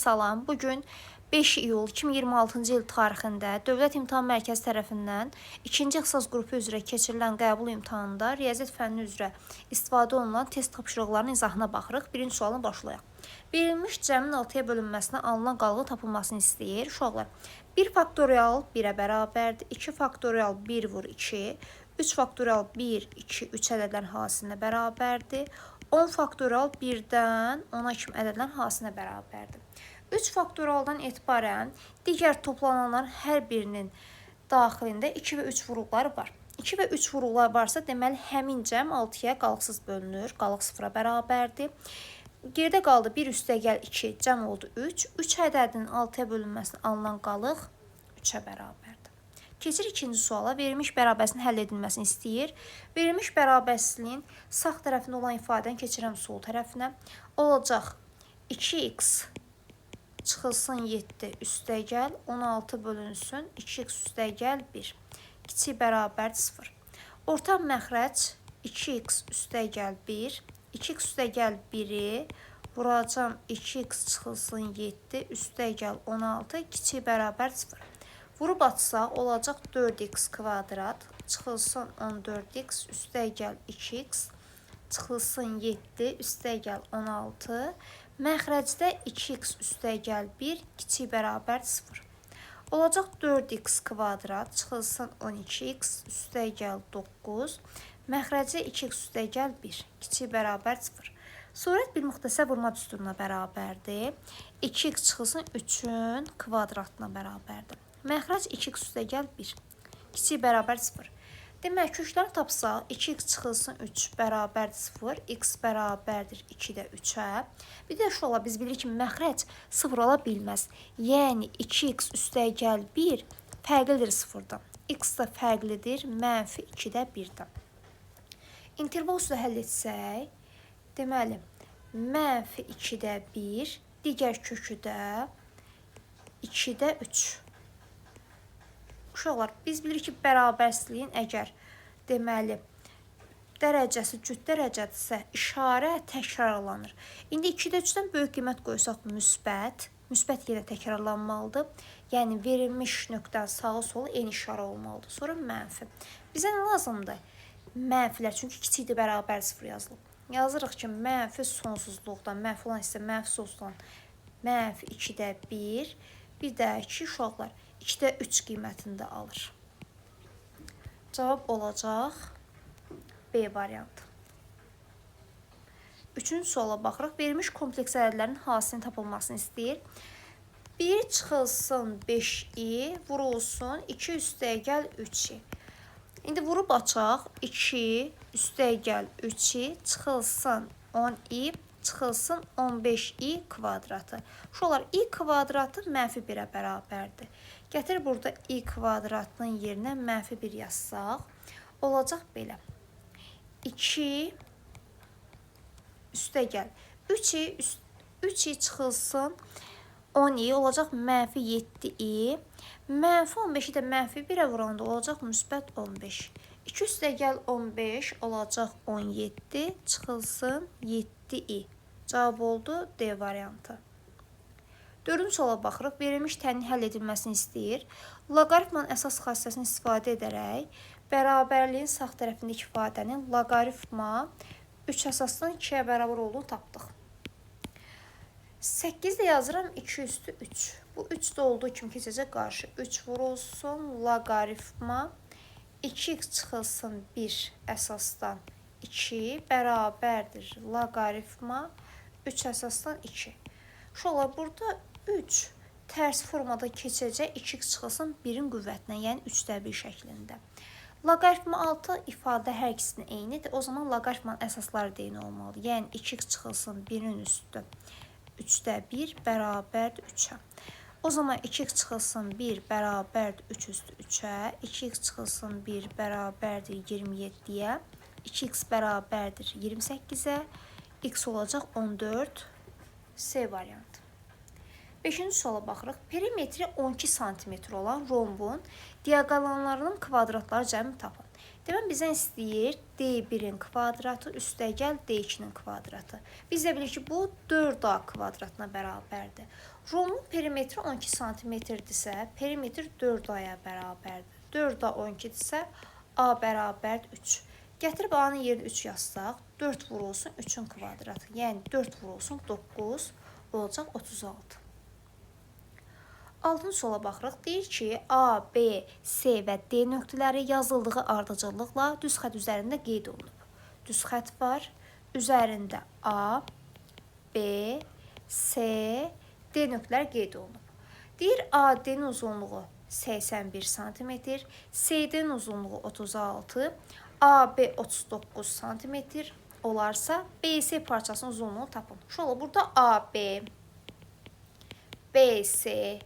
Salam. Bugün 5 iyul 2026-cı il tarixində Dövlət İmtahan Mərkəzi tərəfindən 2-ci ixtisas qrupu üzrə keçirilən qəbul imtahanında riyaziyyat fənni üzrə istifadə olunan test tapşırıqlarının izahına baxırıq. Birinci sualına başlayaq. Verilmiş cəmin 6-ya bölünməsinə alınan qalığın tapılmasını istəyir. Uşaqlar, 1 faktorial 1-ə bərabərdir. 2 faktorial 1 vur 2. 3 faktorial 1, 2, 3 ədədlərin hasilinə bərabərdir. 10 faktorial 1-dən 10-a kimi ədədlərin hasilinə bərabərdir. 3 faktorialdan etibarən digər toplananların hər birinin daxilində 2 və 3 vuruqları var. 2 və 3 vuruqlar varsa, deməli həmin cəm 6-ya qalıqsız bölünür. Qalıq 0-a bərabərdir. Geridə qaldı 1 üstəgəl 2, cəm oldu 3. 3 ədədinin 6-ya bölünməsinə alınan qalıq 3-ə bərabərdir. Keçirik ikinci suala. Verilmiş bərabərsizliyin həll edilməsini istəyir. Verilmiş bərabərsizliyin sağ tərəfində olan ifadəni keçirəm sol tərəfinə. Olacaq 2x çıxılsın 7 üstəgəl 16 bölünsün 2x üstəgəl 1. Kiçik bərabərdir 0. Ortaq məxrəc 2x üstəgəl 1. 2x üstəgəl 1-i vuracam 2x çıxılsın 7 üstəgəl 16 kiçik bərabər 0. Vurub atsaq olacaq 4x kvadrat çıxılsın 14x üstəgəl 2x çıxılsın 7 üstəgəl 16. Məxrəcdə 2x üstəgəl 1 kiçik bərabər 0. Olacaq 4x kvadrat çıxılsın 12x üstəgəl 9. Məxrəcdə 2x üstəgəl 1 kiçik bərabər 0. Surət bir müxtəsər vurma düsturuna bərabərdir. 2x çıxılsın 3-ün kvadratına bərabərdir. Məxrəc 2x üstəgəl 1 kiçik bərabər 0. Demək, kökləri tapsaq 2x çıxılsın 3 bərabərdir 0, x bərabərdir 2-də 3-ə. Bir də şu ola, biz bilirik ki, məxrəc 0 ola bilməz. Yəni 2x üstəgəl 1 fərqlidir 0-dan. X da fərqlidir mənfi 2-də 1-dən. İnterval üstə həll etsək, deməli, mənfi 2-də 1, digər kökü də 2-də 3. Uşaqlar, biz bilirik ki, bərabərsizliyin əgər deməli dərəcəsi cüt dərəcədirsə, işarə təkrarlanır. İndi 2-də 3-dən böyük qiymət qoysaq müsbət, müsbət yenə təkrarlanmalıdır. Yəni verilmiş nöqtənin sağı solu eyni işarə olmalıdır. Sonra mənfi. Bizə nə lazımdır? Mənfilər, çünki kiçikdir bərabər 0 yazılıb. Yazırıq ki, mənfi sonsuzluqdan, mənfi olan hissə mənfi sonsuzluqdan mənfi 2-də 1, bir də ki, uşaqlar 2-də 3 qiymətində alır. Cavab olacaq B variantı. Üçüncü suala baxırıq. Verilmiş kompleks ədədlərin hasilinin tapılmasını istəyir. 1 çıxılsın 5i vurulsun 2 üstəgəl 3i. İndi vurub açaq. 2 üstəgəl 3i çıxılsın 10i çıxılsın 15i kvadratı. Uşaqlar, i kvadratı mənfi 1-ə bərabərdir. Gətir burada i kvadratının yerinə mənfi 1 yazsaq, olacaq belə. 2 üstəgəl 3i çıxılsın 10i olacaq mənfi 7i. Mənfi 15-i də mənfi 1-ə vuranda olacaq müsbət 15. 2 üstəgəl 15 olacaq 17 çıxılsın 7i. Cavab oldu D variantı. Dördüncü suala baxırıq. Verilmiş tənin həll edilməsini istəyir. Loqaritmanın əsas xassəsini istifadə edərək bərabərliyin sağ tərəfindəki ifadənin loqaritma 3 əsasdan 2-yə bərabər olduğunu tapdıq. 8 də yazıram 2 üstü 3. Bu 3 də olduğu kimi keçəcək qarşı. 3 vurulsun loqaritma 2x çıxılsın 1 əsasdan 2 bərabərdir loqaritma 3 əsasdan 2. Uşaqlar, burada 3 tərs formada keçəcək 2x çıxılsın 1-in qüvvətinə, yəni 3-də 1 şəklində. Loqaritma 6 ifadə hər ikisinin eynidir. O zaman loqaritmanın əsasları da eyni olmalıdır. Yəni 2x çıxılsın 1-in üstü 3-də 1 bərabərdir 3-ə. O zaman 2x çıxılsın 1 bərabərdir 3 üstü 3-ə, 2x çıxılsın 1 bərabərdir 27-yə, 2x bərabərdir 28-ə, x olacaq 14, C variantı. Beşinci suala baxırıq. Perimetri 12 sm olan rombun diaqonallarının kvadratları cəmi tapın. Demək, bizdən istəyir D1-in kvadratı üstəgəl D2-nin kvadratı. Biz də bilirik ki, bu 4A kvadratına bərabərdir. Rombun perimetri 12 santimetrdirsə, perimetr 4A-ya bərabərdir. 4A 12-dirsə, A bərabərdir 3. Gətirib A-nın yerinə 3 yazsaq, 4 vurulsun 3-ün kvadratı. Yəni 4 vurulsun 9 olacaq 36. Altıncı suala baxırıq. Deyir ki, A, B, C və D nöqtələri yazıldığı ardıcıllıqla düz xətt üzərində qeyd olunub. Düz xətt var. Üzərində A, B, C, D nöqtələri qeyd olunub. Deyir, AD-nin uzunluğu 81 sm, CD-nin uzunluğu 36, AB 39 sm olarsa BC parçasının uzunluğunu tapın. Uşaqlar, burada AB, BC,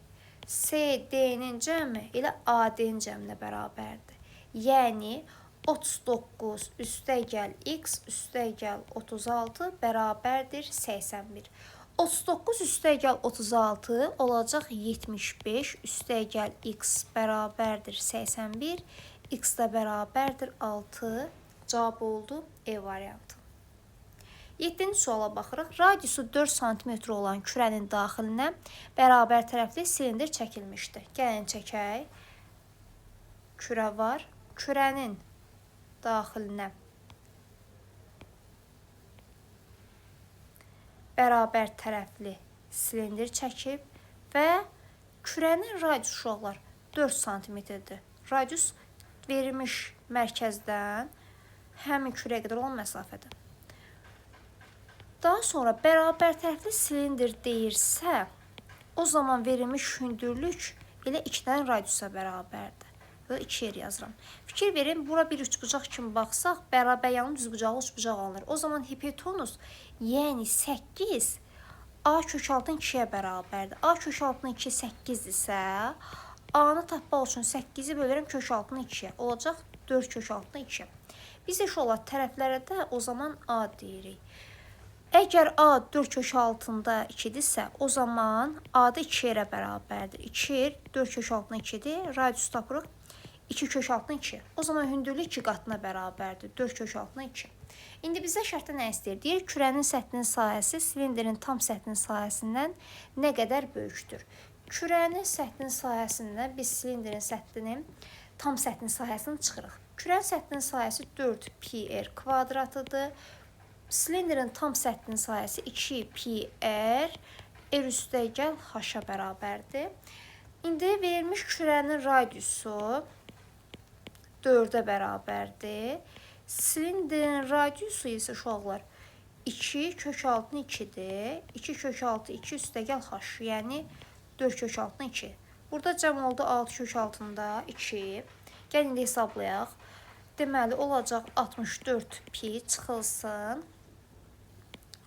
CD-nin cəmi ilə AD-nin cəminə bərabərdir. Yəni 39 üstəgəl x üstəgəl 36 bərabərdir 81. 39 üstəgəl 36 olacaq 75 üstəgəl x bərabərdir 81. X də bərabərdir 6. Cavab oldu E variantı. 7-ci suala baxırıq. Radiusu 4 sm olan kürənin daxilinə bərabər tərəfli silindir çəkilmişdir. Gəlin çəkək. Kürə var. Kürənin daxilinə bərabər tərəfli silindir çəkib və kürənin radiusu uşaqlar 4 sm-dir. Radius verilmiş mərkəzdən həmin kürəyə qədər olan məsafədir. Daha sonra bərabər tərəfli silindir deyirsə, o zaman verilmiş hündürlük elə 2 dənə radiusa bərabərdir. Və 2 yer yazıram. Fikir verin, bura bir üçbucaq kimi baxsaq, bərabər yanlı düzbucaqlı üçbucaq alınır. O zaman hipotenuz, yəni 8, A kök altının 2-yə bərabərdir. A kök altının 2 8 isə, A-nı tapmaq üçün 8-i bölürəm kök altının 2-yə. Olacaq 4 kök altının 2. Biz də uşaqlar tərəflərə də o zaman A deyirik. Əgər A 4 kök altında 2-dirsə, o zaman A da 2 yerə bərabərdir. 2 yer 4 kök altında 2-dir. Radius tapırıq 2 kök altında 2. O zaman hündürlük 2 qatına bərabərdir. 4 kök altında 2. İndi bizə şərtdə nə istəyir? Deyir, kürənin səthinin sahəsi silindirin tam səthinin sahəsindən nə qədər böyükdür? Kürənin səthinin sahəsindən biz silindirin səthinin tam səthinin sahəsini çıxırıq. Kürənin səthinin sahəsi 4 pi r kvadratıdır. Silindirin tam səthinin sahəsi 2 pi r, r üstəgəl h-a bərabərdir. İndi verilmiş kürənin radiusu 4-ə bərabərdir. Silindirin radiusu isə uşaqlar 2 kök altını 2-dir. 2 kök altı 2 üstəgəl h, yəni 4 kök altını 2. Burada cəm oldu 6 kök altında 2. Gəlin indi hesablayaq. Deməli, olacaq 64 pi çıxılsın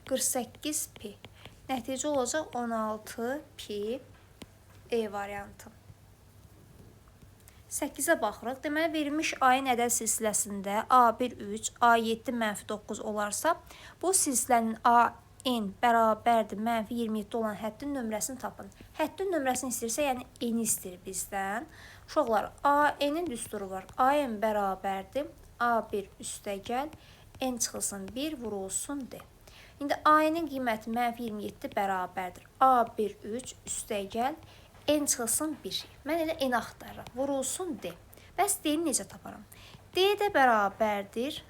48 pi. Nəticə olacaq 16 pi E variantı. 8-ə baxırıq. Deməli, verilmiş A-ın ədəd silsiləsində A1 3, A7 mənfi 9 olarsa, bu silsilənin A-n bərabərdir mənfi 27 olan həddin nömrəsini tapın. Həddin nömrəsini istəyirsə, yəni n istəyir bizdən. Uşaqlar, A-n-in düsturu var. A-n bərabərdir A1 üstəgəl n çıxılsın 1 vurulsun D. İndi A-nın qiyməti mənfi 27 bərabərdir. A1 3 üstəgəl n çıxılsın 1. Mən elə n axtarıram. Vurulsun D. Bəs D-ni necə taparam? D də bərabərdir.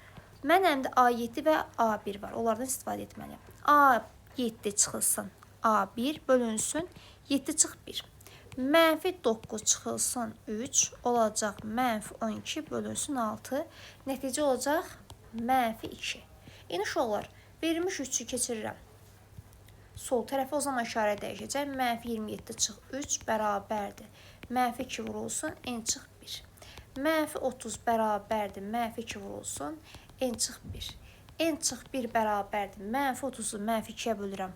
Mən əlimdə A7 və A1 var. Onlardan istifadə etməliyəm. A7 çıxılsın A1 bölünsün 7 çıx 1. Mənfi 9 çıxılsın 3 olacaq mənfi 12 bölünsün 6. Nəticə olacaq mənfi 2. İndi uşaqlar, verilmiş 3-ü keçirirəm. Sol tərəfə o zaman işarə dəyişəcək. Mənfi 27 çıx 3 bərabərdir. Mənfi 2 vurulsun, n çıx 1. Mənfi 30 bərabərdir. Mənfi 2 vurulsun, n çıx 1. N çıx 1 bərabərdir. Mənfi 30-u mənfi 2-yə bölürəm.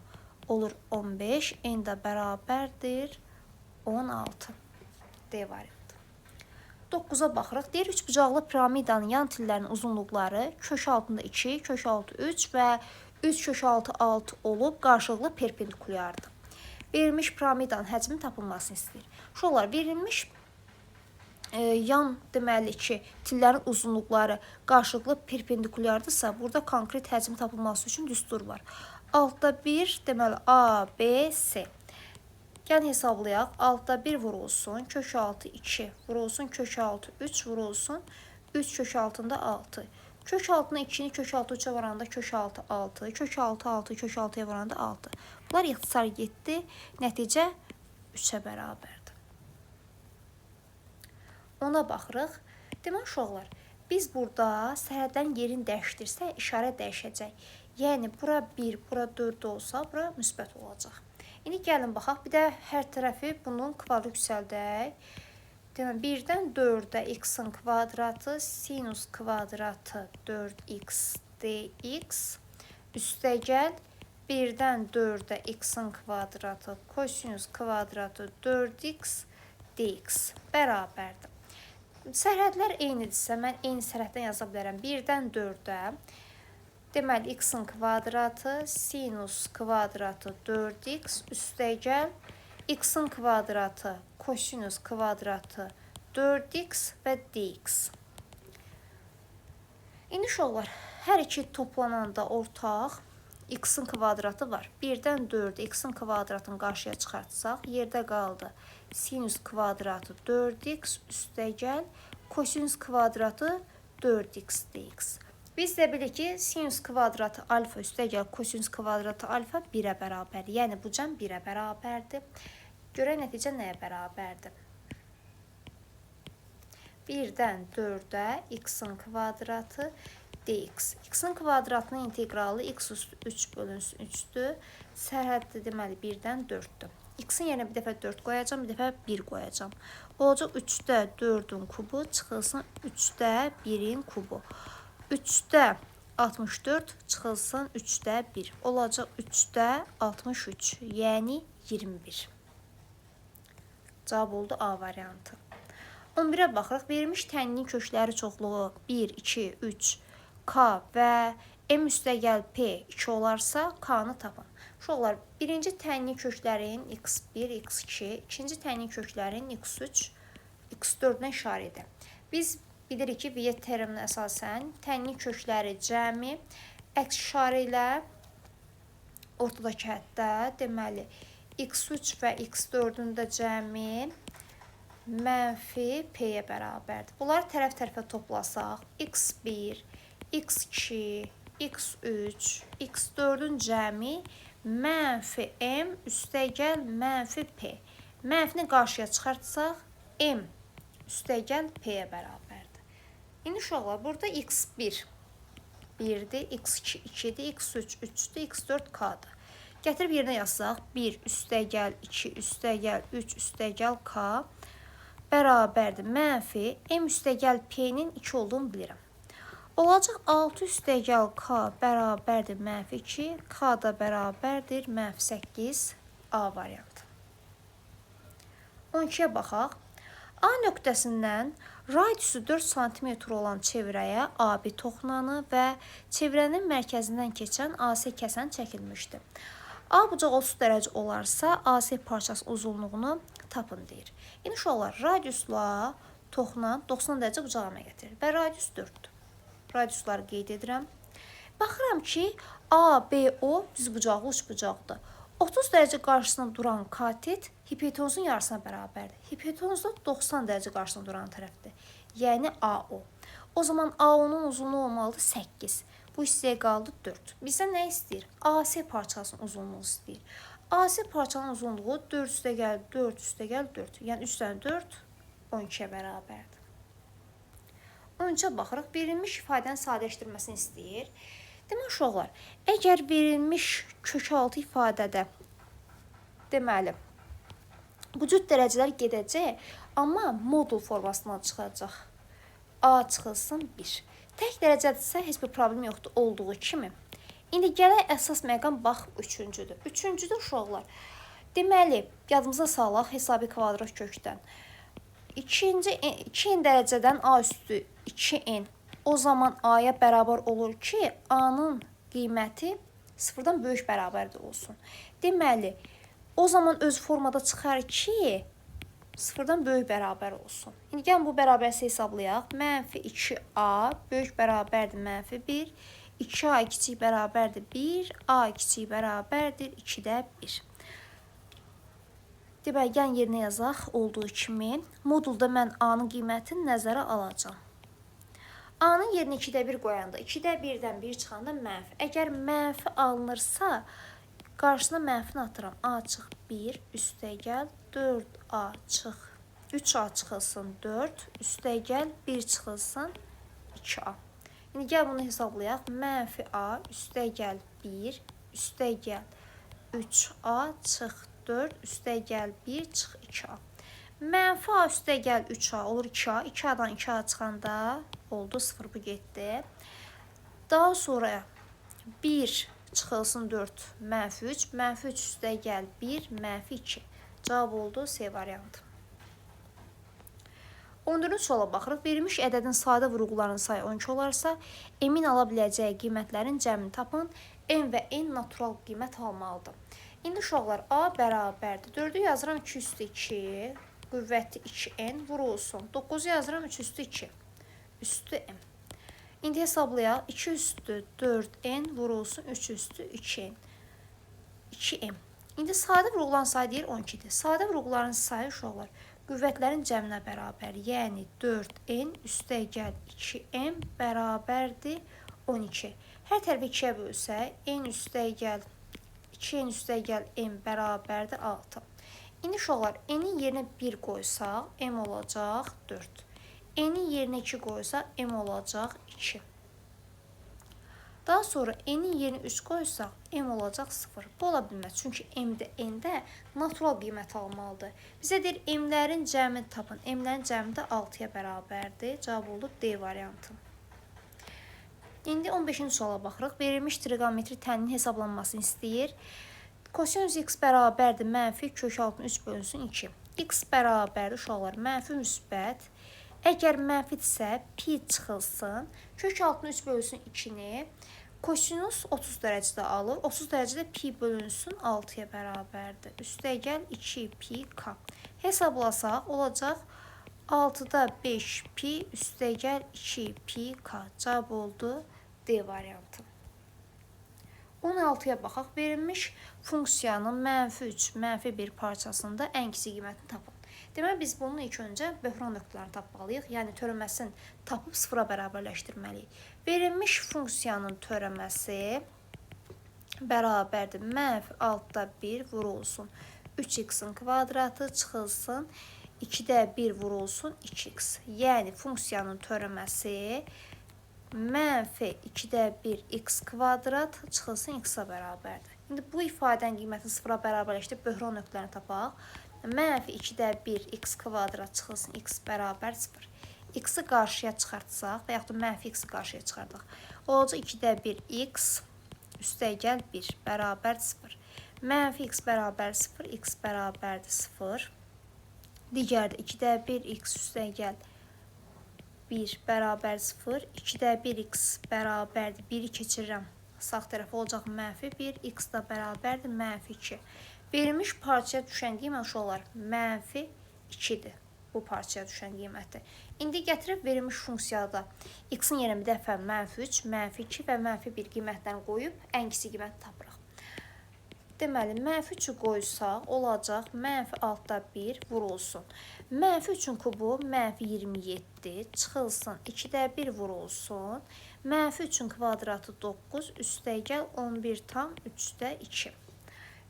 Olur 15. N də bərabərdir 16. D variantı. 9-a baxırıq. Deyir, üçbucaqlı piramidanın yan tillərinin uzunluqları kök altında 2, kök altı 3 və 3 kök altı 6 olub qarşılıqlı perpendikulyardır. Verilmiş piramidanın həcminin tapılmasını istəyir. Uşaqlar, verilmiş yan deməli ki, tillərin uzunluqları qarşılıqlı perpendikulyardırsa, burada konkret həcmi tapılması üçün düstur var. Altda 1, deməli A, B, C. Gəlin hesablayaq. Altda 1 vurulsun, kök 6 2 vurulsun, kök 6 3 vurulsun, 3 kök altında 6. Kök altına 2-ni kök 6 3-ə varanda kök 6 6, kök 6 6, kök 6-ya varanda 6. Bunlar ixtisar getdi. Nəticə 3-ə bərabərdir. Ona baxırıq. Demək uşaqlar, biz burada sərhədlərin yerini dəyişdirsək, işarə dəyişəcək. Yəni bura 1, bura 4 olsa, bura müsbət olacaq. İndi gəlin baxaq. Bir də hər tərəfi bunun kvadrı yüksəldək. Demək 1-dən 4-ə x-in kvadratı sinus kvadratı 4x dx üstəgəl 1-dən 4-ə x-in kvadratı kosinus kvadratı 4x dx bərabərdir. Sərhədlər eynidirsə, mən eyni sərhəddən yaza bilərəm. 1-dən 4-ə deməli x-in kvadratı sinus kvadratı 4x üstəgəl x-in kvadratı kosinus kvadratı 4x və dx. İndi uşaqlar, hər iki toplananda ortaq x-in kvadratı var. 1-dən 4-ə x-in kvadratını qarşıya çıxartsaq, yerdə qaldı sinus kvadratı 4x üstəgəl kosinus kvadratı 4x dx. Biz də bilirik ki, sinus kvadratı alfa üstəgəl kosinus kvadratı alfa 1-ə bərabərdir. Yəni bu cəm 1-ə bərabərdir. Görək nəticə nəyə bərabərdir? 1-dən 4-ə x-in kvadratı dx. X-in kvadratının inteqralı x üstü 3 bölünsün 3-dür. Sərhəddə deməli 1-dən 4-dür. X-in yerinə bir dəfə 4 qoyacağam, bir dəfə 1 qoyacağam. Olacaq 3-də 4-ün kubu çıxılsın 3-də 1-in kubu. 3-də 64 çıxılsın 3-də 1. Olacaq 3-də 63, yəni 21. Cavab oldu A variantı. 11-ə baxırıq. Verilmiş tənliyin kökləri çoxluğu 1, 2, 3, K və M üstəgəl P 2 olarsa, K-nı tapın. Uşaqlar, birinci tənliyin köklərin x1, x2, ikinci tənliyin köklərin x3, x4-nə işarə edir. Biz bilirik ki, Viet teoreminə əsasən tənliyin kökləri cəmi əks işarə ilə ortadakı həddə, deməli, x3 və x4-ün də cəmi mənfi P-yə bərabərdir. Bunları tərəf-tərəfə toplasaq, x1, x2, x3, x4-ün cəmi mənfi m üstəgəl mənfi p. Mənfini qarşıya çıxartsaq, m üstəgəl p-yə bərabərdir. İndi uşaqlar, burada x1 1-dir, x2 2-dir, x3 3-dür, x4 k-dır. Gətirib yerinə yazsaq, 1 üstəgəl 2 üstəgəl 3 üstəgəl k bərabərdir mənfi m üstəgəl p-nin 2 olduğunu bilirəm. Olacaq 6 üstəgəl k bərabərdir mənfi 2, k da bərabərdir mənfi 8, A variantı. 12-yə baxaq. A nöqtəsindən radiusu 4 sm olan çevrəyə AB toxunanı və çevrənin mərkəzindən keçən AC kəsən çəkilmişdir. A bucaq 30 dərəcə olarsa, AC parçası uzunluğunu tapın deyir. İndi uşaqlar, radiusla toxunan 90 dərəcə bucaq əmələ gətirir və radius 4-dür. Radiusları qeyd edirəm. Baxıram ki, A, B, O düzbucaqlı üçbucaqdır. 30 dərəcə qarşısında duran katet hipotenuzun yarısına bərabərdir. Hipotenuz da 90 dərəcə qarşısında duran tərəfdir. Yəni AO. O zaman AO-nun uzunluğu olmalıdır 8. Bu hissəyə qaldı 4. Bizdən nə istəyir? AC parçasının uzunluğu istəyir. AC parçanın uzunluğu 4 üstəgəl 4 üstəgəl 4. Yəni 3 dənə 4 12-yə bərabərdir. 13-ə baxırıq. Verilmiş ifadənin sadələşdirməsini istəyir. Demək uşaqlar, əgər verilmiş kökaltı ifadədə deməli bu cür dərəcələr gedəcək, amma modul formasından çıxacaq. A çıxılsın 1. Tək dərəcədirsə heç bir problem yoxdur olduğu kimi. İndi gələk əsas məqam bax üçüncüdür. Üçüncüdə uşaqlar, deməli yadımıza salaq hesabi kvadrat kökdən. 2n dərəcədən A üstü 2n o zaman A-ya bərabər olur ki, A-nın qiyməti sıfırdan böyük bərabərdir olsun. Deməli, o zaman öz formada çıxar ki, Sıfırdan böyük bərabər olsun. İndi gəlin bu bərabərsə hesablayaq. Mənfi 2a böyük bərabərdir mənfi 1. 2a kiçik bərabərdir 1. A kiçik bərabərdir 2-də 1. Deməli, gəlin yerinə yazaq olduğu kimi. Modulda mən a-nın qiymətini nəzərə alacağam. A-nın yerinə 2-də 1 qoyanda, 2-də 1-dən 1 çıxanda mənfi. Əgər mənfi alınırsa, qarşısına mənfini atıram. A çıx 1, üstə gəl 4A çıx 3A çıxılsın 4, üstə gəl 1 çıxılsın 2A. İndi gəl bunu hesablayaq. Mənfi A, üstə gəl 1, üstə gəl 3A çıx 4, üstə gəl 1, çıx 2A. Mənfi A üstə gəl 3A olur 2A. 2A-dan 2A çıxanda oldu 0, bu getdi. Daha sonra 1 çıxılsın 4, mənfi 3. Mənfi 3 üstə gəl 1, mənfi 2. Cavab oldu C variantı. 14-cü suala baxırıq. Verilmiş ədədin sadə vurğularının sayı 12 olarsa, m-in ala biləcəyi qiymətlərin cəmini tapın. M və n natural qiymət almalıdır. İndi uşaqlar A bərabərdir. 4-ü yazıram 2 üstü 2, qüvvəti 2n vurulsun. 9-u yazıram 3 üstü 2, üstü m. İndi hesablayaq. 2 üstü 4n vurulsun 3 üstü 2n. 2m. İndi sadə vurğuların sayı deyir 12-dir. Sadə vurğuların sayı uşaqlar qüvvətlərin cəminə bərabər. Yəni 4n üstə gəl 2m bərabərdir 12. Hər tərəfi 2-yə bölsək, n üstə gəl 2n üstə gəl m bərabərdir 6. İndi uşaqlar n-in yerinə 1 qoysaq, m olacaq 4. N-in yerinə 2 qoysaq, m olacaq 2. Daha sonra n-in yerinə 3 qoysaq, m olacaq 0. Bu ola bilməz. Çünki m-də, n-də natural qiymət almalıdır. Bizə deyir, m-lərin cəmini tapın. M-lərin cəmi də 6-ya bərabərdir. Cavab oldu D variantı. İndi 15-ci suala baxırıq. Verilmiş triqonometri təninin hesablanmasını istəyir. Kosinus x bərabərdir mənfi kök altına 3 bölünsün 2. X bərabərdir uşaqlar mənfi müsbət. Əgər mənfidirsə pi çıxılsın. Kök altına 3 bölünsün 2-ni kosinus 30 dərəcədə alır. 30 dərəcədə pi bölünsün 6-ya bərabərdir. Üstə gəl 2 pi k. Hesablasaq olacaq 6-da 5 pi üstə gəl 2 pi k. Cavab oldu D variantı. 16-ya baxaq. Verilmiş funksiyanın mənfi 3, mənfi 1 parçasında ən kiçik qiymətini tapın. Deməli, biz bunun ilk öncə böhran nöqtələrini tapmalıyıq. Yəni, törəməsini tapıb sıfıra bərabərləşdirməliyik. Verilmiş funksiyanın törəməsi bərabərdir. Mənfi 6-da 1 vurulsun. 3x-in kvadratı çıxılsın. 2-də 1 vurulsun 2x. Yəni, funksiyanın törəməsi mənfi 2-də 1 x kvadrat çıxılsın x-a bərabərdir. İndi bu ifadənin qiymətini sıfıra bərabərləşdirib böhran nöqtələrini tapaq. Mənfi 2-də 1 x kvadrat çıxılsın x bərabər 0. X-i qarşıya çıxartsaq və yaxud da mənfi x-i qarşıya çıxardaq. Olacaq 2-də 1 x üstə gəl 1 bərabər 0. Mənfi x bərabər 0, x bərabərdir 0. Digər də 2-də 1 x üstə gəl 1 bərabər 0. 2-də 1 x bərabərdir 1-i keçirirəm. Sağ tərəfə olacaq mənfi 1, x da bərabərdir mənfi 2. Verilmiş parçaya düşən qiymət uşaqlar mənfi 2-dir. Bu parçaya düşən qiyməti. İndi gətirib verilmiş funksiyada x-in yerinə bir dəfə mənfi 3, mənfi 2 və mənfi 1 qiymətlərini qoyub ən kiçik qiyməti tapırıq. Deməli, mənfi 3-ü qoysaq olacaq mənfi 6-da 1 vurulsun. Mənfi 3-ün kubu mənfi 27 çıxılsın 2-də 1 vurulsun. Mənfi 3-ün kvadratı 9 üstə gəl 11,3-də 2.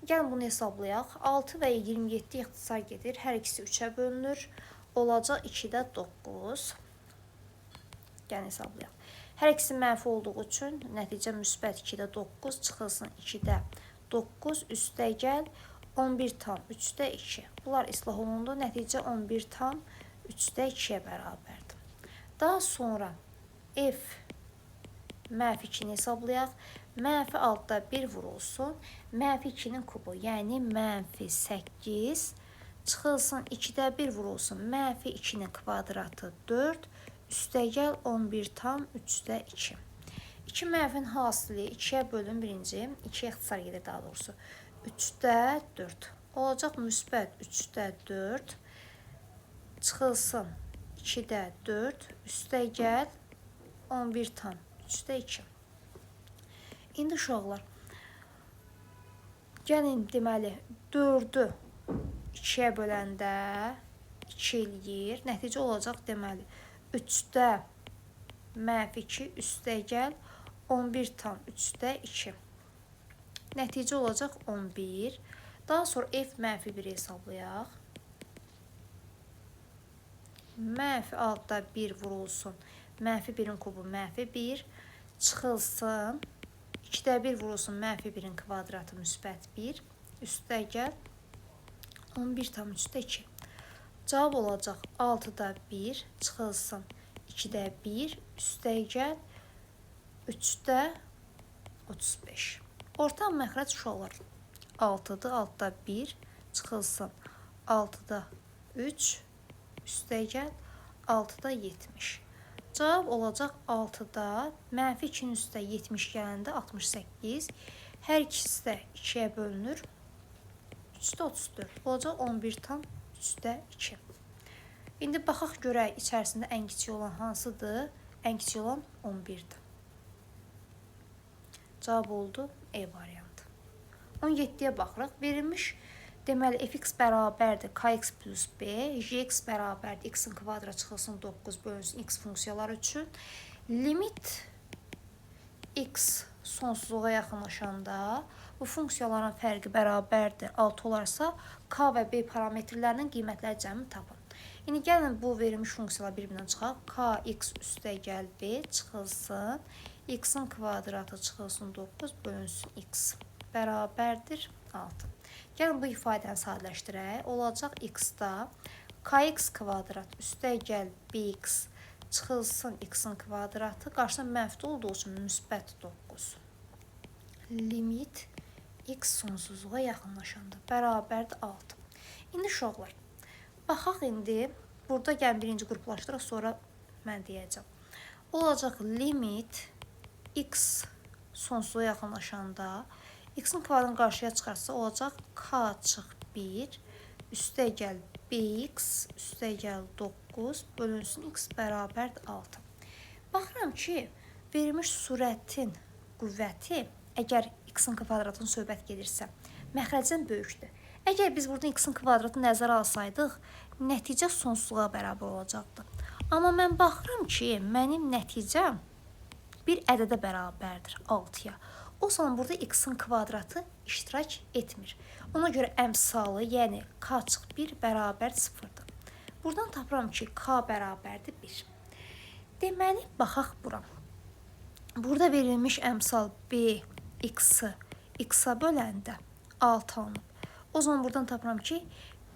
Gəlin bunu hesablayaq. 6 və 27 ixtisar gedir. Hər ikisi 3-ə bölünür. Olacaq 2-də 9. Gəlin hesablayaq. Hər ikisi mənfi olduğu üçün nəticə müsbət 2-də 9 çıxılsın 2-də 9 üstə gəl 11,3-də 2. Bunlar islah olundu. Nəticə 11,3-də 2-yə bərabərdir. Daha sonra f mənfi 2-ni hesablayaq. Mənfi 6-da 1 vurulsun. Mənfi 2-nin kubu, yəni mənfi 8 çıxılsın 2-də 1 vurulsun. Mənfi 2-nin kvadratı 4 üstə gəl 11,3-də 2. 2 mənfinin hasili 2-yə bölün birinci, 2-yə ixtisar gedir daha doğrusu. 3-də 4. Olacaq müsbət 3-də 4. Çıxılsın 2-də 4 üstə gəl 11 tam 3-də 2. İndi uşaqlar, gəlin deməli 4-ü 2-yə böləndə 2 eləyir. Nəticə olacaq deməli 3-də mənfi 2 üstə gəl 11 tam 3-də 2. Nəticə olacaq 11. Daha sonra f mənfi 1 hesablayaq. Mənfi 6-da 1 vurulsun. Mənfi 1-in kubu mənfi 1. Çıxılsın. 2-də 1 vurulsun. Mənfi 1-in kvadratı müsbət 1. Üstə gəl 11 tam 3-də 2. Cavab olacaq 6-da 1 çıxılsın 2-də 1 üstə gəl 3-də 35. Orta məxrəc uşaqlar 6-dır. 6-da 1 çıxılsın 6-da 3 üstə gəl 6-da 70. Cavab olacaq 6-da mənfi 2-nin üstə 70 gələndə 68. Hər ikisi də 2-yə bölünür. 3-də 34. Olacaq 11 tam 3-də 2. İndi baxaq görək içərisində ən kiçik olan hansıdır? Ən kiçik olan 11-dir. Cavab oldu E variantı. 17-yə baxırıq. Verilmiş deməli fx bərabərdir kx plus b, gx bərabərdir x-in kvadratı çıxılsın 9 bölünsün x funksiyaları üçün. Limit x sonsuzluğa yaxınlaşanda bu funksiyaların fərqi bərabərdir 6 olarsa k və b parametrlərinin qiymətləri cəmini tapın. İndi gəlin bu verilmiş funksiyalar bir-birindən çıxaq. K x üstə gəl b çıxılsın x-in kvadratı çıxılsın 9 bölünsün x bərabərdir 6. Gəlin bu ifadəni sadələşdirək. Olacaq x-da kx kvadrat üstə gəl bx çıxılsın x-in kvadratı. Qarşısında mənfi olduğu üçün müsbət 9. Limit x sonsuzluğa yaxınlaşanda bərabərdir 6. İndi uşaqlar, baxaq indi. Burada gəlin birinci qruplaşdıraq, sonra mən deyəcəm. Olacaq limit x sonsuzluğa yaxınlaşanda x-in kvadratını qarşıya çıxarsa olacaq k çıx 1 üstə gəl bx üstə gəl 9 bölünsün x bərabərdir 6. Baxıram ki, verilmiş surətin qüvvəti əgər x-in kvadratının söhbət gedirsə, məxrəcdən böyükdür. Əgər biz burada x-in kvadratını nəzərə alsaydıq, nəticə sonsuzluğa bərabər olacaqdı. Amma mən baxıram ki, mənim nəticəm bir ədədə bərabərdir 6-ya. O zaman burada x-in kvadratı iştirak etmir. Ona görə əmsalı, yəni k çıx 1 bərabər 0-dır. Buradan tapıram ki, k bərabərdir 1. Deməli, baxaq bura. Burada verilmiş əmsal b x-ı x-a böləndə 6 alınıb. O zaman buradan tapıram ki,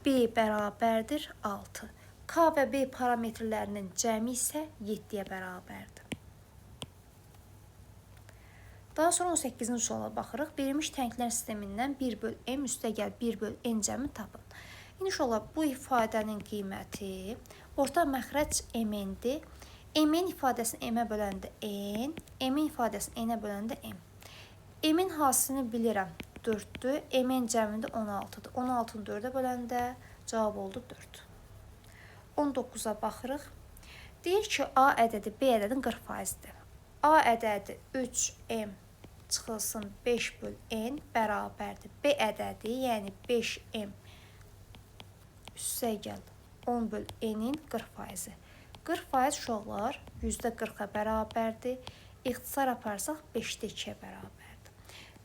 b bərabərdir 6. K və b parametrlərinin cəmi isə 7-yə bərabərdir. Daha sonra 18-ci suala baxırıq. Verilmiş tənglər sistemindən 1 böl m üstə gəl 1 böl n cəmini tapın. İndi uşaqlar, bu ifadənin qiyməti orta məxrəc mn-dir. M-in ifadəsini m-ə böləndə n, m-in ifadəsini n-ə böləndə m. M-in hasilini bilirəm 4-dür. M-in cəmində 16-dır. 16-nı 4-ə böləndə cavab oldu 4. 19-a baxırıq. Deyir ki, A ədədi B ədədinin 40%-dir. A ədədi 3m çıxılsın 5 böl n bərabərdir. B ədədi, yəni 5m üstə gəl 10 böl n-in 40%. 40% uşaqlar %40-a bərabərdir. İxtisar aparsaq 5-də 2-yə bərabərdir.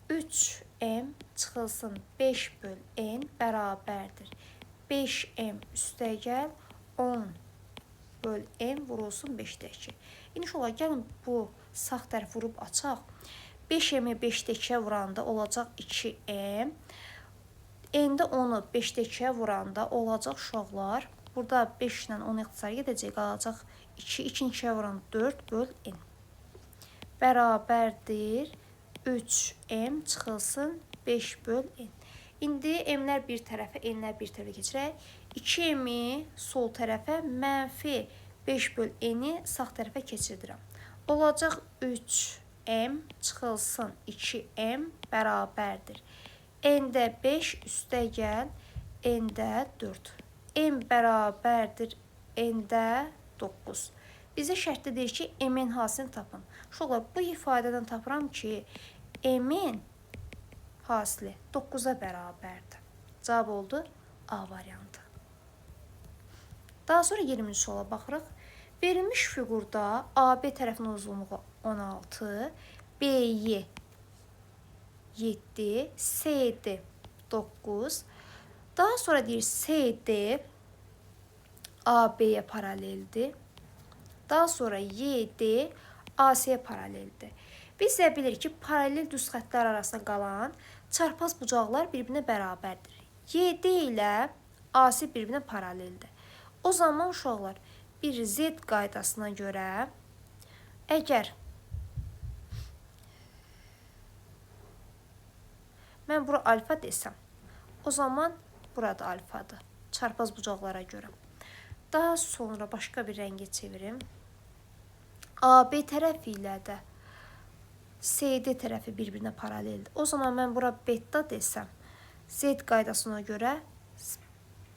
3m çıxılsın 5 böl n bərabərdir. 5m üstə gəl 10 böl m vurulsun 5-də 2. İndi uşaqlar, gəlin bu sağ tərəf vurub açaq. 5m-i 5-də 2-yə vuranda olacaq 2m. N-də 10-u 5-də 2-yə vuranda olacaq uşaqlar. Burada 5 ilə 10 ixtisar gedəcək, qalacaq 2. 2-ni 2-yə vuran 4 böl n. Bərabərdir 3m çıxılsın 5 böl n. İndi m-lər bir tərəfə, n-lər bir tərəfə keçirək. 2m-i sol tərəfə, mənfi 5 böl n-i sağ tərəfə keçirdirəm. Olacaq 3m çıxılsın 2m bərabərdir. N-də 5 üstə gəl, n-də 4. M bərabərdir N-də 9. Bizə şərtdə deyir ki, M-in hasilini tapın. Uşaqlar, bu ifadədən tapıram ki, M-in hasili 9-a bərabərdir. Cavab oldu A variantı. Daha sonra 20-ci suala baxırıq. Verilmiş fiqurda AB tərəfinin uzunluğu 16, BY 7, CD 9. Daha sonra deyir CD AB-yə paraleldir. Daha sonra YD AC-yə paraleldir. Biz də bilirik ki, paralel düz xəttlər arasında qalan çarpaz bucaqlar bir-birinə bərabərdir. YD ilə AC bir-birinə paraleldir. O zaman uşaqlar, bir Z qaydasına görə əgər mən bura alfa desəm, o zaman burada alfadır. Çarpaz bucaqlara görə. Daha sonra başqa bir rəngə çevirim. AB tərəfi ilə də CD tərəfi bir-birinə paraleldir. O zaman mən bura beta desəm, Z qaydasına görə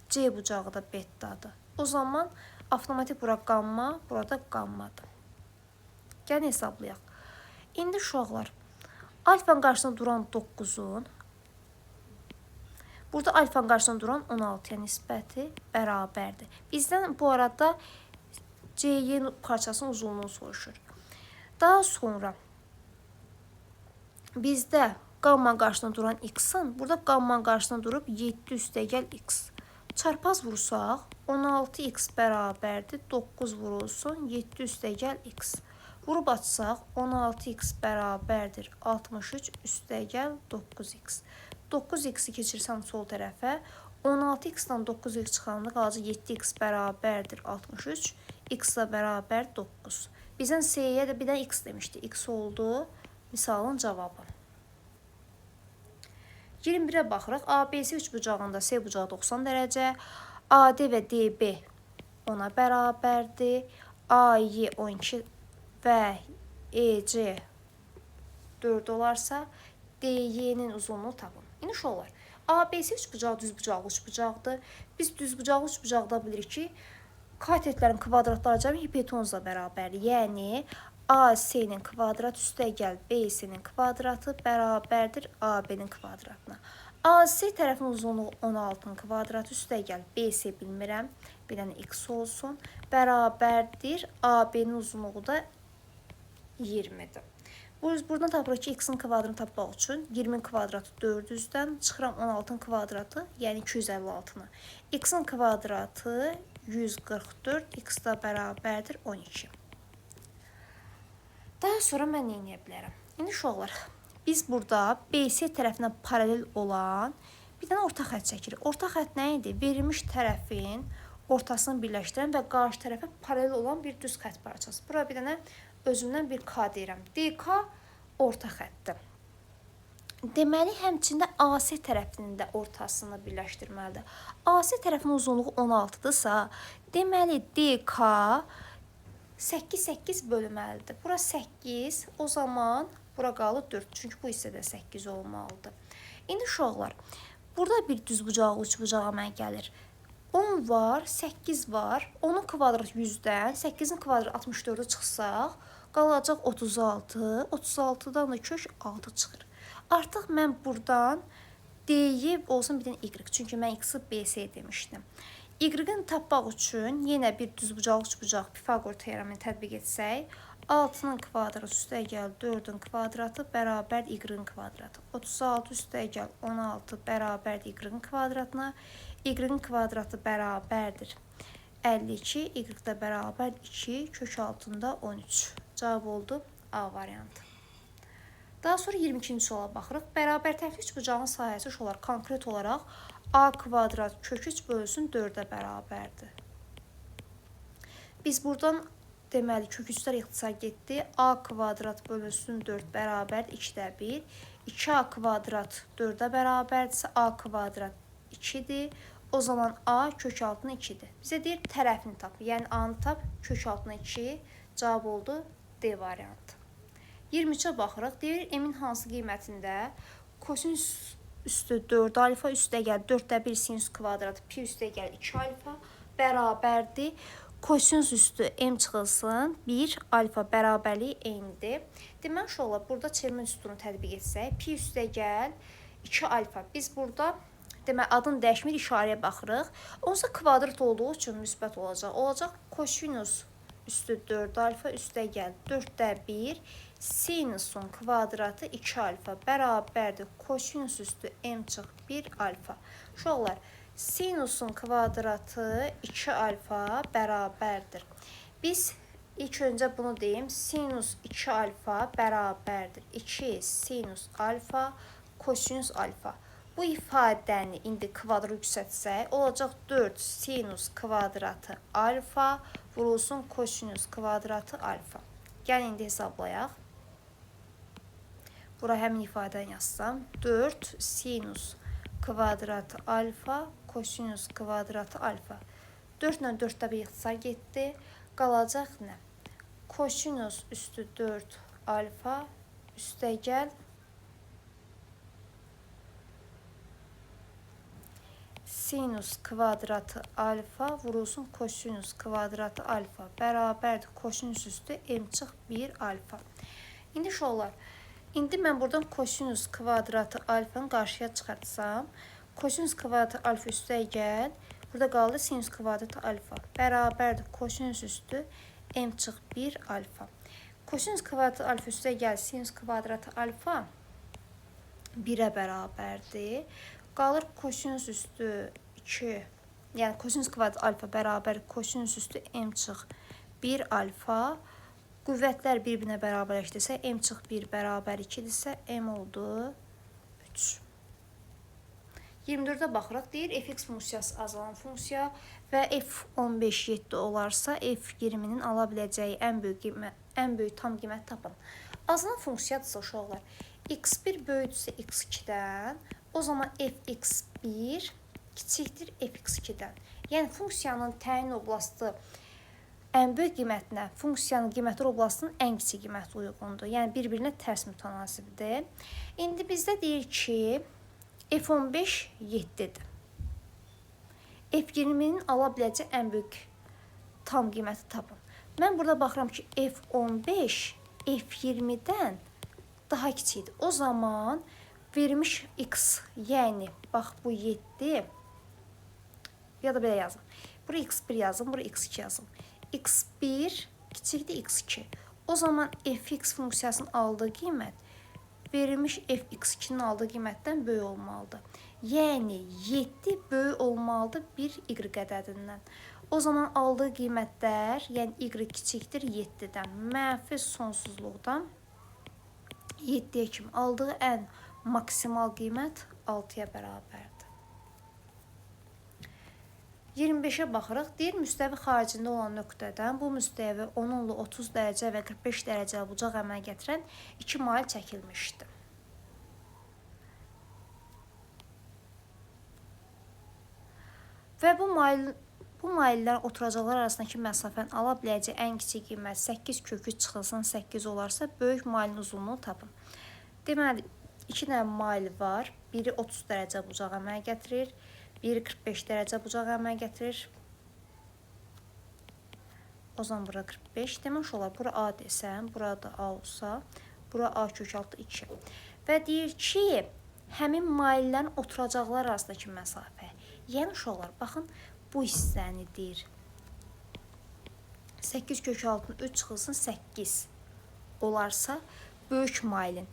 C bucağı da betadır. O zaman avtomatik bura qamma, burada qammadır. Gəlin hesablayaq. İndi uşaqlar, alfanın qarşısında duran 9-un, burada alfanın qarşısında duran 16-ya nisbəti bərabərdir. Bizdən bu arada CY parçasının uzunluğunu soruşur. Daha sonra bizdə qamma qarşısında duran x-ın, burada qamma qarşısında durub 7 üstəgəl x. Çarpaz vursaq 16x bərabərdir 9 vurulsun 7 üstəgəl x. Vurub açsaq 16x bərabərdir 63 üstəgəl 9x. 9x-i keçirsəm sol tərəfə, 16x-dan 9x çıxanda qalacaq 7x bərabərdir 63, x-la bərabər 9. Bizdən C-yə də bir də x demişdi. X oldu misalın cavabı. 21-ə baxırıq. ABC üçbucağında C bucağı 90 dərəcə, AD və DB ona bərabərdir. AY 12 və EC 4 olarsa, DY-nin uzunluğu tapın. İndi uşaqlar, ABC üçbucağı düzbucaqlı üçbucaqdır. Biz düzbucaqlı üçbucaqda bilirik ki, katetlərin kvadratları cəmi hipotenuzla bərabərdir. Yəni AC-nin kvadrat üstəgəl BC-nin kvadratı bərabərdir AB-nin kvadratına. AC tərəfin uzunluğu 16-nın kvadratı üstəgəl BC bilmirəm, bir dənə x olsun, bərabərdir AB-nin uzunluğu da 20-dir. Buradan tapırıq ki, x-in kvadratını tapmaq üçün 20-in kvadratı 400-dən çıxıram 16-nın kvadratı, yəni 256-nı. X-in kvadratı 144, x da bərabərdir 12. Daha sonra mən nə edə bilərəm? İndi uşaqlar, biz burada BC tərəfinə paralel olan bir dənə orta xətt çəkirik. Orta xətt nə idi? Verilmiş tərəfin ortasını birləşdirən və qarşı tərəfə paralel olan bir düz xətt parçası. Bura bir dənə özümdən bir K deyirəm. DK orta xəttdir. Deməli, həmçində AC tərəfinin də ortasını birləşdirməlidir. AC tərəfinin uzunluğu 16-dırsa, deməli DK 8, 8 bölməlidir. Bura 8, o zaman bura qalır 4. Çünki bu hissədə 8 olmalıdır. İndi uşaqlar, burada bir düzbucaqlı üçbucağa mən gəlir. 10 var, 8 var. 10-un kvadratı 100-dən, 8-in kvadratı 64-ə çıxsaq, qalacaq 36. 36-dan da kök 6 çıxır. Artıq mən buradan D-yi olsun bir dənə Y. Çünki mən X-i BC demişdim. Y-in tapmaq üçün yenə bir düzbucaqlı üçbucaq Pifaqor teoremini tətbiq etsək, 6-nın kvadratı üstəgəl 4-ün kvadratı bərabər Y-in kvadratı. 36 üstəgəl 16 bərabər Y-in kvadratına. Y-in kvadratı bərabərdir 52, Y də bərabər 2, kök altında 13. Cavab oldu A variantı. Daha sonra 22-ci suala baxırıq. Bərabər tərəfli üçbucağın sahəsi olaraq konkret olaraq A kvadrat kök 3 bölünsün 4-ə bərabərdir. Biz buradan deməli kök 3-lər ixtisar getdi. A kvadrat bölünsün 4 bərabərdir 2-də 1. 2A kvadrat 4-ə bərabərdirsə A kvadrat 2-dir. O zaman A kök altına 2-dir. Bizə deyir tərəfini tap. Yəni A-nı tap, kök altına 2. Cavab oldu D variantı. 23-ə baxırıq. Deyir M-in hansı qiymətində kosinüs üstü 4 alfa üstə gəl 4-də 1 sinüs kvadratı pi üstə gəl 2 alfa bərabərdir. Kosinus üstü m çıxılsın 1 alfa bərabərliyi eynidir. Deməli, uşaqlar, burada çevirmə düsturunu tətbiq etsək, pi üstə gəl 2 alfa. Biz burada demək adın dəyişmir, işarəyə baxırıq. Onsa kvadrat olduğu üçün müsbət olacaq. Olacaq kosinus üstü 4 alfa üstə gəl 4-də 1 sinusun kvadratı 2 alfa bərabərdir kosinus üstü m çıx 1 alfa. Uşaqlar, sinusun kvadratı 2 alfa bərabərdir. Biz ilk öncə bunu deyim. Sinus 2 alfa bərabərdir 2 sinus alfa kosinus alfa. Bu ifadəni indi kvadrat yüksəltsək, olacaq 4 sinus kvadratı alfa vurulsun kosinus kvadratı alfa. Gəlin indi hesablayaq. Bura həmin ifadəni yazsam. 4 sinus kvadratı alfa kosinus kvadratı alfa. 4 ilə 4-də bir ixtisar getdi. Qalacaq nə? Kosinus üstü 4 alfa üstə gəl sinus kvadratı alfa vurulsun kosinus kvadratı alfa bərabərdir kosinus üstü m çıx 1 alfa. İndi uşaqlar, indi mən buradan kosinus kvadratı alfanı qarşıya çıxartsam, kosinus kvadratı alfa üstə gəl, burada qaldı sinus kvadratı alfa bərabərdir kosinus üstü m çıx 1 alfa. Kosinus kvadratı alfa üstə gəl, sinus kvadratı alfa 1-ə bərabərdir. Qalır kosinus üstü 2, yəni kosinus kvadrat alfa bərabər kosinus üstü m çıx 1 alfa. Qüvvətlər bir-birinə bərabərləşdirsə, m çıx 1 bərabər 2-dirsə, m oldu 3. 24-ə baxırıq. Deyir, fx funksiyası azalan funksiya və f15 7 olarsa, f20-nin ala biləcəyi ən böyük tam qiymət tapın. Azalan funksiyadırsa uşaqlar, x1 böyükdürsə x2-dən, o zaman fx1 kiçikdir fx2-dən. Yəni, funksiyanın təyin oblastı ən böyük qiymətinə, funksiyanın qiymətlər oblastının ən kiçik qiyməti uyğundur. Yəni, bir-birinə tərs mütənasibdir. İndi bizdə deyir ki, f15 7-dir. F20-nin ala biləcəyi ən böyük tam qiyməti tapın. Mən burada baxıram ki, f15 f20-dən daha kiçikdir. O zaman verilmiş x, yəni bax bu 7 ya da belə yazım. Bura x1 yazım, bura x2 yazım. X1 kiçikdir x2. O zaman fx funksiyasının aldığı qiymət verilmiş fx2-nin aldığı qiymətdən böyük olmalıdır. Yəni 7 böyük olmalıdır bir y ədədindən. O zaman aldığı qiymətlər, yəni y kiçikdir 7-dən, mənfi sonsuzluqdan 7-yə kimi aldığı ən maksimal qiymət 6-ya bərabərdir. 25-ə baxırıq. Deyir, müstəvi xaricində olan nöqtədən bu müstəvi onunla 30 dərəcə və 45 dərəcəli bucaq əmələ gətirən 2 mail çəkilmişdir. Və bu maillərin oturacaqlar arasındakı məsafənin ala biləcəyi ən kiçik qiymət 8 kök 3 çıxılsın 8 olarsa, böyük mailin uzunluğunu tapın. Deməli, 2 dənə mail var. Biri 30 dərəcə bucaq əmələ gətirir. Biri 45 dərəcə bucaq əmələ gətirir. O zaman bura 45. Demək olar, bura A desəm, burada A olsa, bura A kök altı 2. Və deyir ki, həmin maillərin oturacaqlar arasındakı məsafə. Yəni uşaqlar, baxın, bu hissəni deyir. 8 kök altını 3 çıxılsın 8 olarsa, böyük mailin.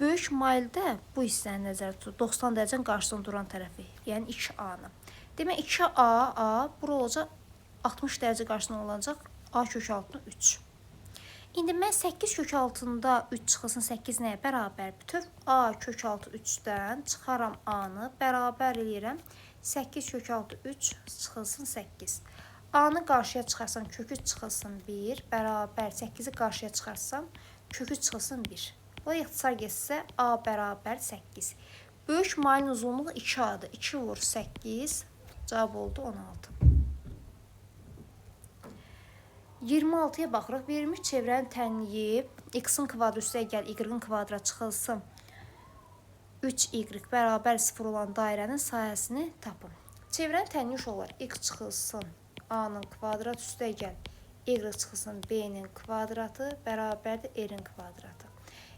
Böyük maildə bu hissəni nəzərdə tutur. 90 dərəcənin qarşısında duran tərəfi, yəni 2A-nı. Demək 2A, A, bura olacaq 60 dərəcə qarşısında olacaq A kök altını 3. İndi mən 8 kök altında 3 çıxılsın 8 nəyə bərabər? Bütöv A kök altı 3-dən çıxaram A-nı, bərabər eləyirəm. 8 kök altı 3 çıxılsın 8. A-nı qarşıya çıxarsam kök 3 çıxılsın 1, bərabər 8-i qarşıya çıxarsam kök 3 çıxılsın 1. Bu ixtisar getsə A bərabər 8. Böyük mailin uzunluğu 2A-dır. 2 vur 8, cavab oldu 16. 26-ya baxırıq. Verilmiş çevrənin tənliyi x-in kvadratı üstə gəl, y-in kvadratı çıxılsın 3y bərabər 0 olan dairənin sahəsini tapın. Çevrənin tənliyi olar. X çıxılsın A-nın kvadratı üstəgəl Y çıxılsın B-nin kvadratı bərabərdir R-in kvadratı.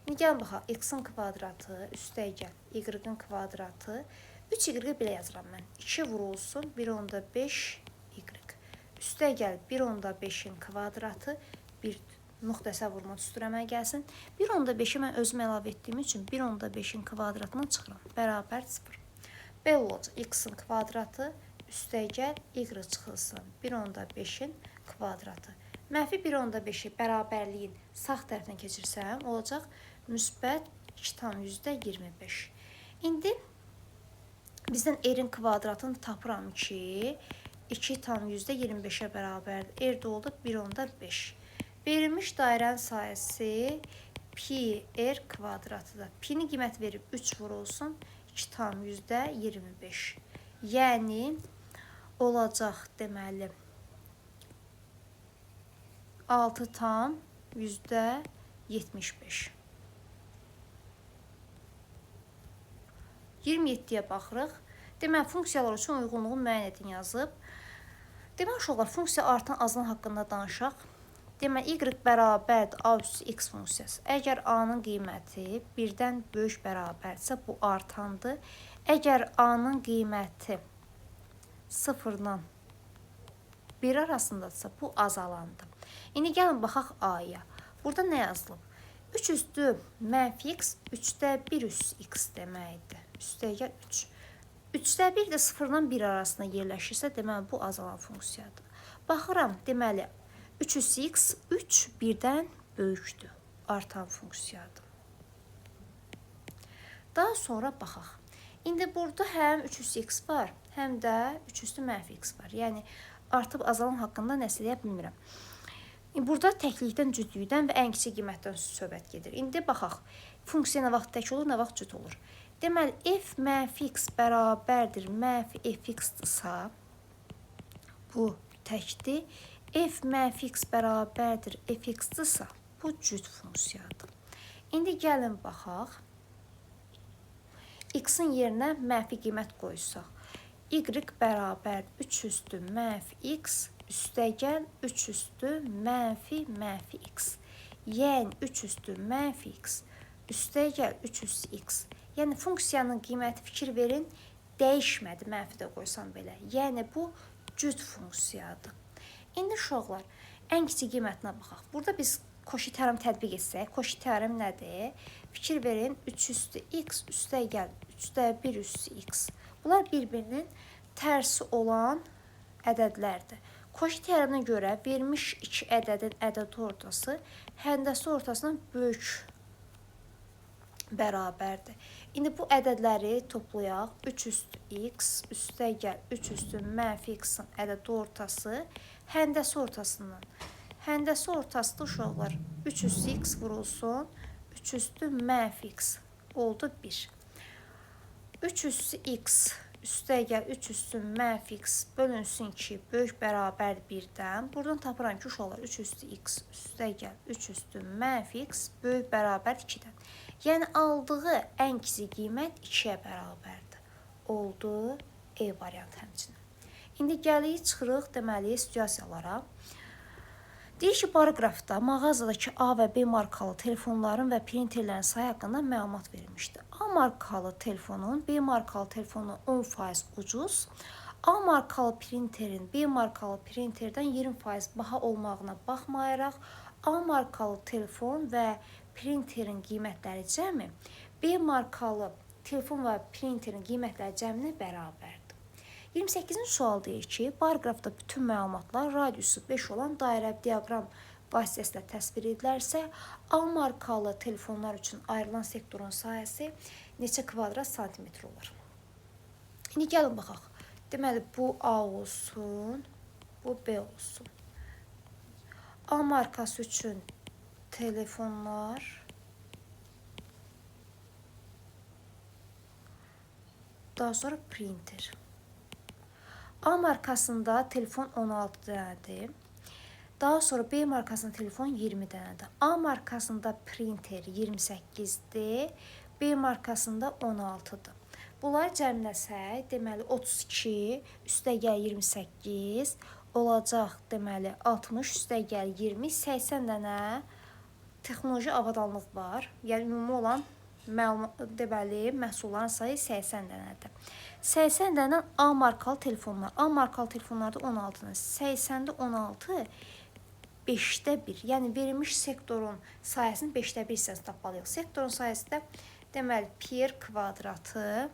İndi gəlin baxaq, X-in kvadratı üstəgəl Y-in kvadratı 3Y belə yazıram mən. 2 vurulsun 1,5 Y. Üstəgəl 1,5-in kvadratı bir müxtəsər vurma düsturu əmələ gəlsin. 1,5-i mən özüm əlavə etdiyim üçün 1,5-in kvadratından çıxıram. Bərabər 0. Belə olacaq. X-in kvadratı üstəgəl Y çıxılsın 1,5-in kvadratı. Mənfi 1,5-i bərabərliyin sağ tərəfinə keçirsəm, olacaq müsbət 2,25. İndi bizdən R-in kvadratını tapıram ki, 2,25-ə bərabərdir. R də oldu 1,5. Verilmiş dairənin sahəsi pi r kvadratıdır. Pi-ni qiymət verib 3 vurulsun 2,25. Yəni olacaq deməli 6,75. 27-yə baxırıq. Deməli, funksiyalar üçün uyğunluğu müəyyən edin yazıb. Deməli, uşaqlar, funksiya artan azalan haqqında danışaq. Deməli, Y bərabərdir A üstü X funksiyası. Əgər A-nın qiyməti 1-dən böyük bərabərdirsə, bu artandır. Əgər A-nın qiyməti 0-dan 1 arasındadırsa, bu azalandır. İndi gəlin baxaq A-ya. Burada nə yazılıb? 3 üstü mənfi x, 3-də 1 üstü x deməkdir. Üstəgəl 3. 3-də 1 də 0-dan 1 arasında yerləşirsə, deməli, bu azalan funksiyadır. Baxıram, deməli, 3 üstü x, 3 1-dən böyükdür. Artan funksiyadır. Daha sonra baxaq. İndi burada həm 3 üstü x var, həm də 3 üstü mənfi x var. Yəni, artıb azalan haqqında nəsə deyə bilmirəm. Burada təklikdən, cütlükdən və ən kiçik qiymətdən söhbət gedir. İndi baxaq. Funksiya nə vaxt tək olur, nə vaxt cüt olur. Deməli, f mənfi x bərabərdir mənfi fx-dırsa, bu təkdir. F mənfi x bərabərdir fx-dırsa, bu cüt funksiyadır. İndi gəlin baxaq. X-in yerinə mənfi qiymət qoysaq. Y bərabər 3 üstü mənfi x üstəgəl 3 üstü mənfi mənfi x. Yəni 3 üstü mənfi x üstəgəl 3 üstü x. Yəni funksiyanın qiyməti fikir verin, dəyişmədi mənfi də qoysam belə. Yəni bu cüt funksiyadır. İndi uşaqlar, ən kiçik qiymətinə baxaq. Burada biz Koşi teorem tətbiq etsək, Koşi teorem nədir? Fikir verin, 3 üstü x üstəgəl 3-də 1 üstü x. Bunlar bir-birinin tərsi olan ədədlərdir. Koşi teoreminə görə verilmiş iki ədədin ədəd ortası həndəsi ortasından böyük bərabərdir. İndi bu ədədləri toplayaq. 3 üstü x üstəgəl 3 üstü mənfi x-in ədəd ortası həndəsi ortasından. Həndəsi ortası da uşaqlar 3 üstü x vurulsun 3 üstü mənfi x oldu 1. 3 üstü x üstəgəl 3 üstü mənfi x bölünsün ki, böyük bərabər 1-dən. Buradan tapıram ki, uşaqlar 3 üstü x üstəgəl 3 üstü mənfi x böyük bərabər 2-dən. Yəni aldığı ən kiçik qiymət 2-yə bərabərdir. Oldu E variantı həmçinin. İndi gəlirik, çıxırıq deməli situasiyalara. Deyir ki, paraqrafda mağazadakı A və B markalı telefonların və printerlərin sayı haqqında məlumat verilmişdi. A markalı telefonun B markalı telefonundan 10% ucuz, A markalı printerin B markalı printerdən 20% baha olmağına baxmayaraq, A markalı telefon və printerin qiymətləri cəmi B markalı telefon və printerin qiymətləri cəminə bərabərdir. 28-ci sual deyir ki, paraqrafda bütün məlumatlar radiusu 5 olan dairə diaqram vasitəsilə təsvir edilərsə, A markalı telefonlar üçün ayrılan sektorun sahəsi neçə kvadrat santimetr olar? İndi gəlin baxaq. Deməli, bu A olsun, bu B olsun. A markası üçün telefonlar, daha sonra printer. A markasında telefon 16 dənədir. Daha sonra B markasında telefon 20 dənədir. A markasında printer 28-dir. B markasında 16-dır. Bunları cəmləsək, deməli 32 üstəgəl 28, Olacaq deməli 60 üstə gəl 20, 80 dənə texnoloji avadanlıq var. Yəni ümumi olan deməli məhsulların sayı 80 dənədir. 80 dənə A markalı telefonlar. A markalı telefonlarda 16-nı, 80-də 16 5-də 1. Yəni verilmiş sektorun sahəsinin 5-də 1 hissəsini tapmalıyıq. Sektorun sahəsi də deməli pi r kvadratı,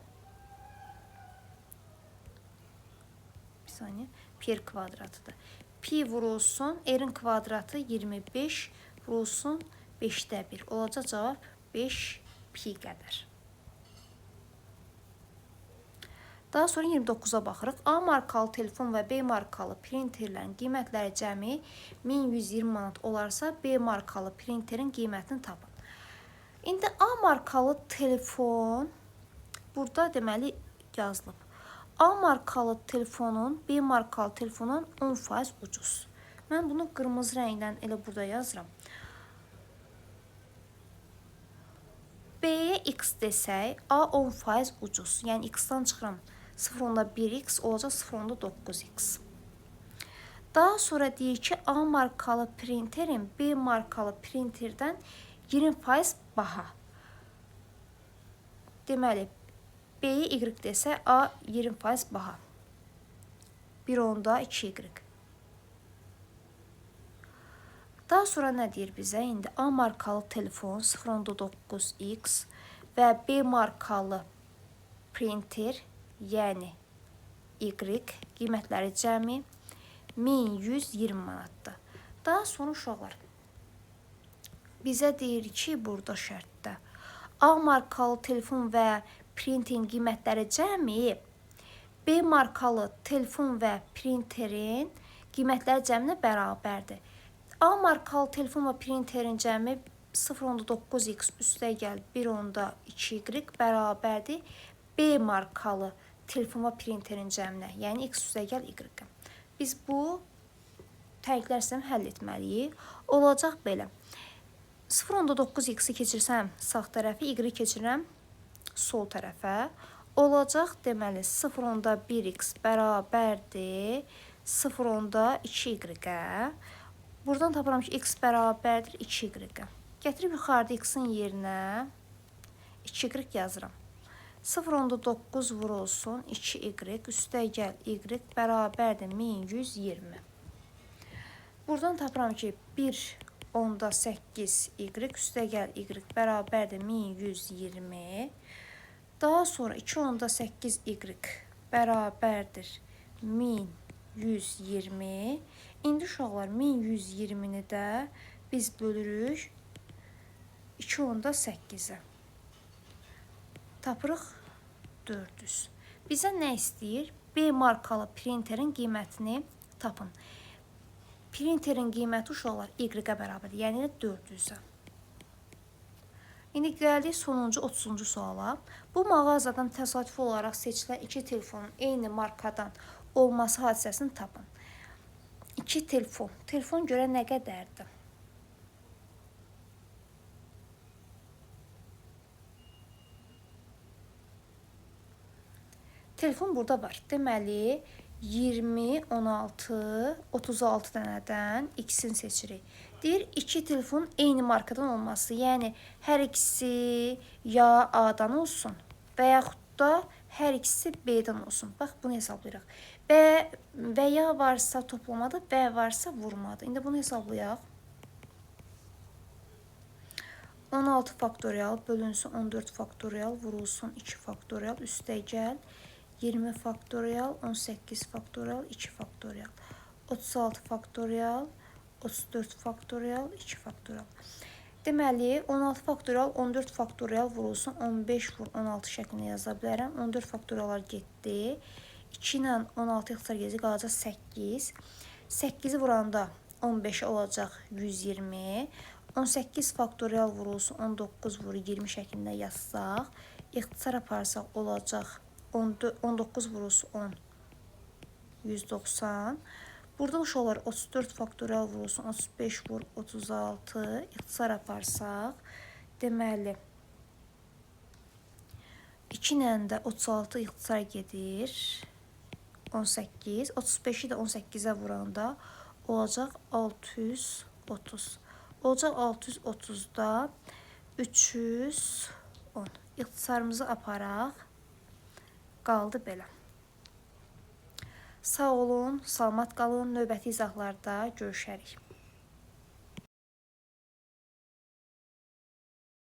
bir saniyə, pi r kvadratıdır. Pi vurulsun, r-in kvadratı 25 vurulsun 5-də 1. Olacaq cavab 5 pi qədər. Daha sonra 29-a baxırıq. A markalı telefon və B markalı printerlərin qiymətləri cəmi 1120 manat olarsa, B markalı printerin qiymətini tapın. İndi A markalı telefon burada deməli yazılıb. A markalı telefonun B markalı telefonun 10% ucuz. Mən bunu qırmızı rəngdən elə burada yazıram. B-yə x desək, A 10% ucuz. Yəni x-dan çıxıram. 0,1x olacaq 0,9x. Daha sonra deyir ki, A markalı printerin B markalı printerdən 20% baha. Deməli, B-yə y desək, A 20% baha. 1,2y. Daha sonra nə deyir bizə? İndi A markalı telefon 0,9x və B markalı printer, yəni Y qiymətləri cəmi 1120 manatdır. Daha sonra uşaqlar bizə deyir ki, burada şərtdə A markalı telefon və printerin qiymətləri cəmi B markalı telefon və printerin qiymətləri cəminə bərabərdir. A markalı telefon və printerin cəmi 0,9x üstə gəl 1,2y bərabərdir B markalı telefon və printerin cəminə, yəni x üstə gəl y. Biz bu tənqlər sistemi həll etməliyik. Olacaq belə. 0,9x-i keçirsəm sağ tərəfə, y keçirəm sol tərəfə. Olacaq deməli 0,1x bərabərdir 0,2y-ə. Buradan tapıram ki, x bərabərdir 2y-ə. Gətirib yuxarıda x-in yerinə 2y yazıram. 0,9 vurulsun 2y üstə gəl y bərabərdir 1120. Buradan tapıram ki, 1,8 y üstə gəl y bərabərdir 1120. Daha sonra 2,8 y bərabərdir 1120. İndi uşaqlar 1120-ni də biz bölürük 2,8-ə. Tapırıq 400. Bizə nə istəyir? B markalı printerin qiymətini tapın. Printerin qiyməti uşaqlar y-ə bərabərdir, yəni 400-ə. İndi gəldik sonuncu 30-cu suala. Bu mağazadan təsadüfi olaraq seçilən iki telefonun eyni markadan olması hadisəsini tapın. İki telefon. Telefon görə nə qədərdir? Telefon burada var. Deməli, 20, 16, 36 dənədən ikisini seçirik. Deyir, iki telefon eyni markadan olması. Yəni, hər ikisi ya A-dan olsun və yaxud da hər ikisi B-dən olsun. Bax, bunu hesablayırıq. B və ya varsa toplamadır, B varsa vurmadır. İndi bunu hesablayaq. 16 faktorial bölünsün 14 faktorial vurulsun 2 faktorial üstə gəl 20 faktorial 18 faktorial 2 faktorial 36 faktorial 34 faktorial 2 faktorial. Deməli 16 faktorial 14 faktorial vurulsun 15 vur 16 şəklində yaza bilərəm. 14 faktoriallar getdi. 2 ilə 16 ixtisar gedəcək, qalacaq 8. 8-i vuranda 15 olacaq 120. 18 faktorial vurulsun 19 vur 20 şəklində yazsaq, ixtisar aparsaq olacaq 19 vurulsun 10 190. Burada uşaqlar 34 faktorial vurulsun 35 vur 36 ixtisar aparsaq, deməli 2 ilə də 36 ixtisar gedir. 18. 35-i də 18-ə vuranda olacaq 630. Olacaq 630-da 310. İxtisarımızı aparaq. Qaldı belə. Sağ olun, salamat qalın. Növbəti izahlarda görüşərik.